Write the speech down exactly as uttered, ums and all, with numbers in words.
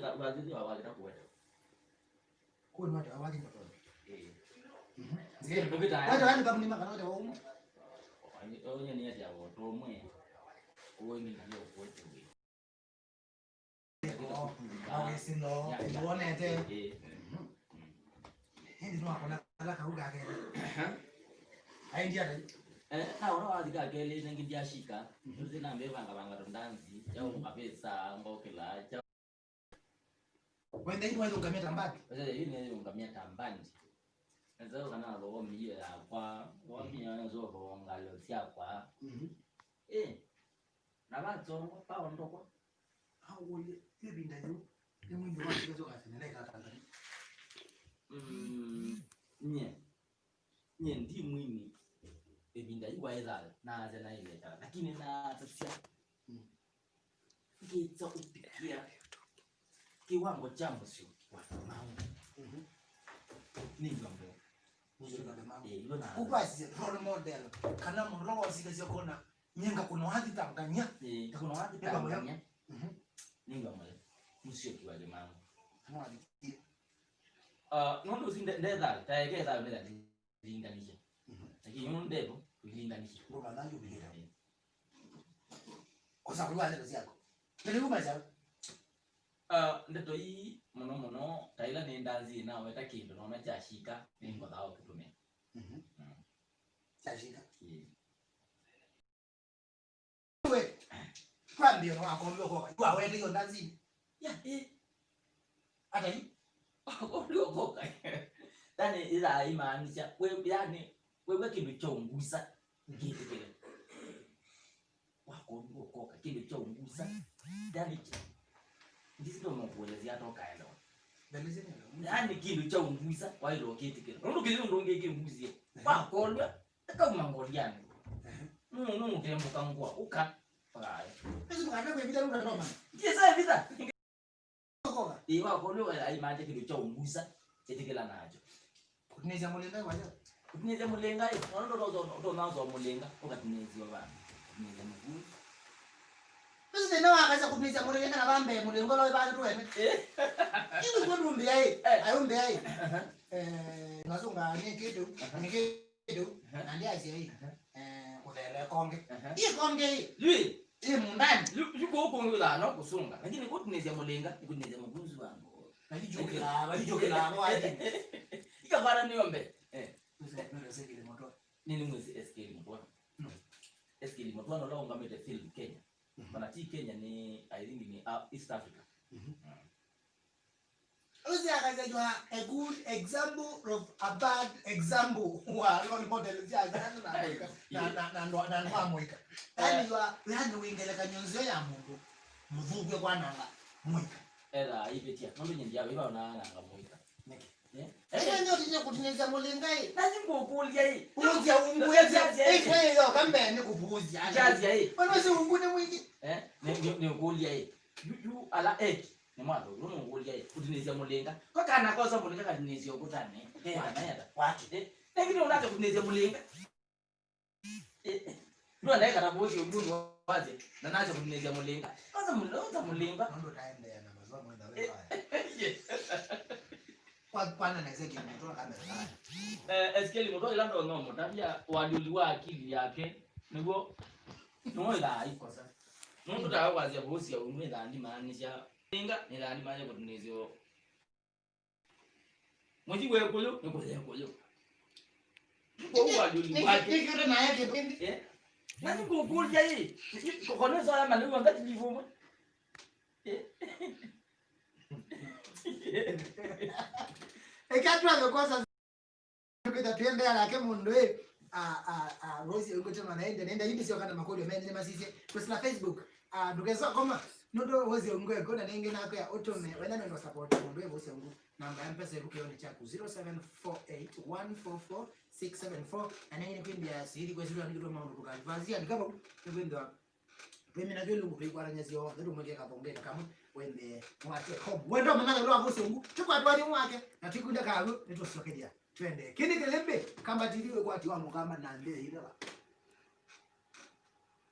Wathi wa wakita kuweta. Kuwe mwata wa wathi ndoto. Eh. Mhm. Ndio kupita. Hata wale babu ni makana wote wa umo. Onye ni ati awo tomwe. Kuwe ni ndio kuweta. Awĩsĩlo nĩwonete. Ĩndĩ nĩwakona kala kau kakele. Aendie atai? Eh, na ũla wathi ka kelĩ nĩngĩ ndyashika. Nĩnambĩvangavanga tũndanzi kyaũ mavĩsa ngokĩla kyaũ. Wenda ĩndĩ waĩũngamĩa ta mbandi? Ĩndĩ nĩyĩũngamĩa ta mbandi. Nĩseo kana thooa mĩio yakwa, thooa mĩio nĩseo thooa ngalĩko syakwa. Ĩ, na vatsongwa paondokwa. Aũkũlye, yu ĩvinda yĩu nĩ mwini wa kĩla kyoka tene naĩka Tanzania? Mm, nyie nyie ndi mwini ĩvinda yu waĩthaa naasya naĩlekala lakini naasasya ngĩta ũpikia kĩwango kya mũsyo wa maũ nĩngwa mbee. Ũkwasya role model kana mũndũ ũla wasikasya kona Nyenga kuna wathi tanganya. Eh, kuna wathi tanganya. Mhm. Ninga mwe. Musio kiwa de mangu. Kana wathi. Ah, nondo si ndetha, taeke tha ndetha linganisha. Mhm. Lakini uno ndebo linganisha. Ngo kana ndio bila. Kosa kuwa ndio yako. Ndio kuma sasa. Ah, ndeto ii mũno mũno ta ila nĩ ndanzi naweta kĩndũ nona kyashika nĩngothaa ũkĩtũmĩa. Mhm. Kyashika. Ĩĩ. We, twambie no akombe okoka. Kwa wende yo ndazi. Ya, eh. Hata hii. Akombe okoka. Yani ila imaanisha we yani wewe kindu cha unguza kitikile. Wakombe okoka kindu cha unguza. Yani ndisito mkuelezea toka elewa. Ndalezeni. Yani kindu cha unguza kwa ilo kitikile. Ndio kindu ndio ngeke unguzie. Wakolwa Ekauma ngoliani. Nũ nũũtembũka ngũa ũka. Pakae. Esi mũkanda kwĩvitha nũndandoma. Ndiesa evitha. Koka. Ĩĩ wakolwa aimante kĩndũ kya ũmbusa kĩtĩkĩla nakyo. Kũtinĩsya mũlĩnga ĩ wayo. Kũtinĩsya mũlĩnga ĩ. Nona ndonazo mũlĩnga ũkatinĩsya vana. Kũtinĩsya mũkuu. Esi thĩna wakasya kũtinĩsya mũlĩnga na vambe mũlĩnga ũla wĩvaa tũtwene. Ĩĩ. Iwe kwa ndũmbĩa ĩ. Ayũmbĩa ĩ. Eh, ngasunga nĩ kĩtu, nĩ kĩtu. Kĩu, na ndyasya ĩ, eh, kũtheela ĩkonge. Ĩ ĩkonge ĩ, yu ĩ mũndani. Yu kũu kũngĩ wĩthaa no kũsũnga, lakini kũtinĩsya mũlĩnga, kũtinĩsya mũkunzu wa ngoo. Na yu jũkĩlaa, na yu jũkĩlaa, no aje. Ikavara nĩyo mbee. Eh. Nĩ nĩ mwĩsĩ Ezekiel Mũtwa. Nĩ nĩ mwĩsĩ Ezekiel Mũtwa. No. Ezekiel Mũtwa no ũla ũngamĩte field Kenya. Ona ti Kenya nĩ, I think nĩ, uh, East Africa. Ũsu akasya, you are a good example of a bad example wa role model sya syana na mũika, na, na, na, na, na andũ ma mũika. Yani, you are, yani, wĩ ngelekany'o nzeo ya mũndũ mũthũku kwananga mũika. Etha aivĩtya, nũndũ nyie ndiavĩva ũnaananga mũika. Nĩkĩ? Eh? Ĩla nyotinya kũtinĩsya mũlĩnga ĩ. Na nĩngũkũlya ĩ. Puuzya ungu ĩ. Ĩkwĩyoka mbee nĩ kũpuuzya. Jasya ĩ. Wena ũsu ungu nĩ mwingĩ. Eh? Nĩ, nĩ, nĩũkũlya ĩ. Yu, yu ala eki. Nĩ mwathũku, nũngũlya ĩ, kũtinĩsya mũlĩnga. Kwa kana kosa mũlĩnga katinĩsya ũkũtanĩ. Kenda mayata. Waki. Eh, lakini ũnake kũtinĩsya mũlĩnga. Eh, eh. Nũendae kana kũsĩ ũndũ ũndũ waze, na nacha kũtinĩsya mũlĩnga. Kosa mũlĩnga, kosa mũlĩnga. Nũndũ taendeea na masomo ĩtha wĩ vaya. Kwa, kwana na Ezekiel Mũtwa kamera vaya. Eh, Ezekiel Mũtwa ĩla ndonya ũmũtavya ũalyũli wa akili yake, nĩw'o, nĩw'o ĩthaa ikosa. Nũndũ tawe kwasya kũsĩ ũndũ ĩthaa ndimaanisya. Inga, nĩthaa ndimanye kũtinĩsyo. Mũthi wekũyũ, nĩkũyekũyũ. Kwoou waliũli wake. Nĩkĩũte naye kĩpindi. Eh? Na nĩngũkũlya ĩ. Kokonesa ya maliwa ngati livumwe. Eh? Eka tu amekosa. Nĩkwĩtha twĩendeea nake mũndũ ĩ, a, a, a, Rose Ongotema na ende nenda yu ndĩsyoka na makũlyo menyu nĩmasisye kwĩsĩla Facebook. A, ndũkesa koma nũndũ Rose Ongotema na nĩngĩ nakwe ũtũme wenda nũndũ support mũndũ ĩ Rose Ongo. Namba ya mpesa ĩvukeonĩ kyaku zero seven four eight one four four six seven four. Na nĩngĩ nĩkwĩmbĩa sithi kwesĩlwa nĩkĩtwa maũndũ tũkavazia ndikavau nĩkwĩthĩwa Twĩmina kĩlungu tũikwatany'a syonthe tũmwĩkĩe kathongenĩ kamwe wende mwake home. Wendo mũnyaga ĩlo wa mũsũngũ tũkwatwani mwake na twĩkunda kaw'o nĩtũsyokethya twende. Kĩnĩ kĩlĩmbĩ Kamba T V wĩkwati wa mũkamba na nthĩ ya ithela.